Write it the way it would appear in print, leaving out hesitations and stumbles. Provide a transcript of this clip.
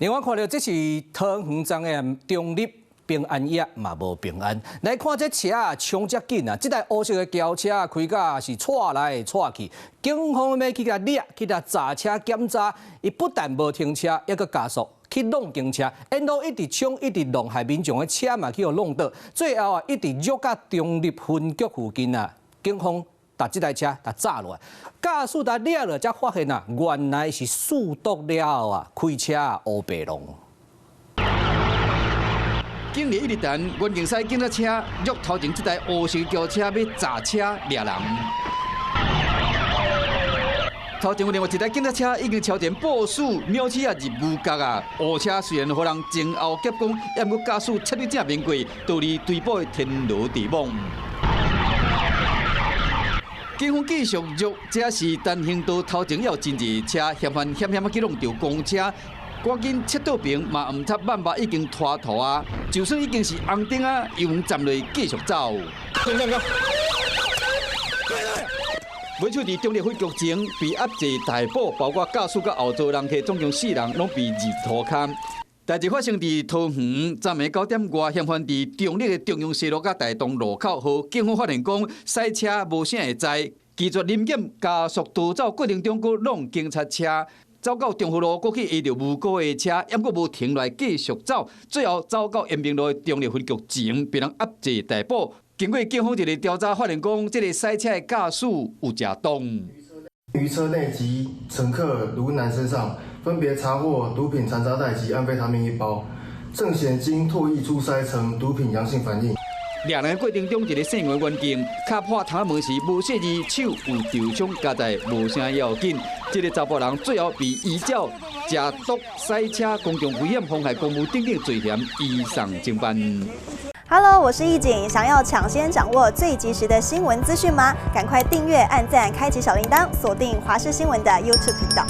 另外看著這是桃園昨昏中壢平安夜嘛無平安。來看這車仔衝遮緊啊！這台烏色的轎車開甲是掣來掣去，警方欲去共掠，去共閘車檢查，伊不但無停車，猶閣加速去挵警車，沿路一直衝，一直挵，害民眾的車嘛去予挵倒，最後啊一直繞到中壢分局附近啊，警方共這台車共閘落來，駕駛共掠落才發現啊，原來是試毒了後啊，開車烏白弄。警力一直等，原警驶警察車欲頭前這台烏色轎車欲閘車掠人。頭前有另外一台警察車已經超前部署，鳥鼠仔入牛角啊！烏車雖然予人前後夾攻，猶閣駕駛切入正面過，逃離追捕的天羅地網。警方繼續約，這是單行道頭前有真濟車嫌犯險險仔去挵著公車，趕緊切倒爿嘛毋插慢目已經脫途啊！就算已經是紅燈啊，油門站落繼續走。尾手佇中壢分局前被壓制逮捕，包括駕駛佮後座人客，總共四人攏被入塗跤。代誌發生佇桃園，昨暝9點外，嫌犯佇中壢的中央西路佮大同路口，予警方發現講駛車無啥會知，拒絕臨檢加速逃走過程中，閣挵警察車，走到中和路，閣去挨著無辜的車，猶閣無停落來繼續走，最後走到延平路的中壢分局前，被人壓制逮捕。經過警方一个調查，發現講這个駛車的駕駛有食毒。於車內及乘客盧男身上分別查獲毒品殘渣袋及安非他命一包，鄭顯經唾液初篩呈毒品陽性反應。掠人過程中，一个姓黃的員警敲破窗門時無細意，手有受傷，佳哉無啥要緊。這个查埔人最後被依照食毒、駛車、公共危險、妨害公務等等罪嫌移送偵辦。 Hello，我是易景，想要搶先掌握最及時的新聞資訊嗎？趕快訂閱、按讚、開啟小鈴鐺，鎖定華視新聞的 YouTube 頻道。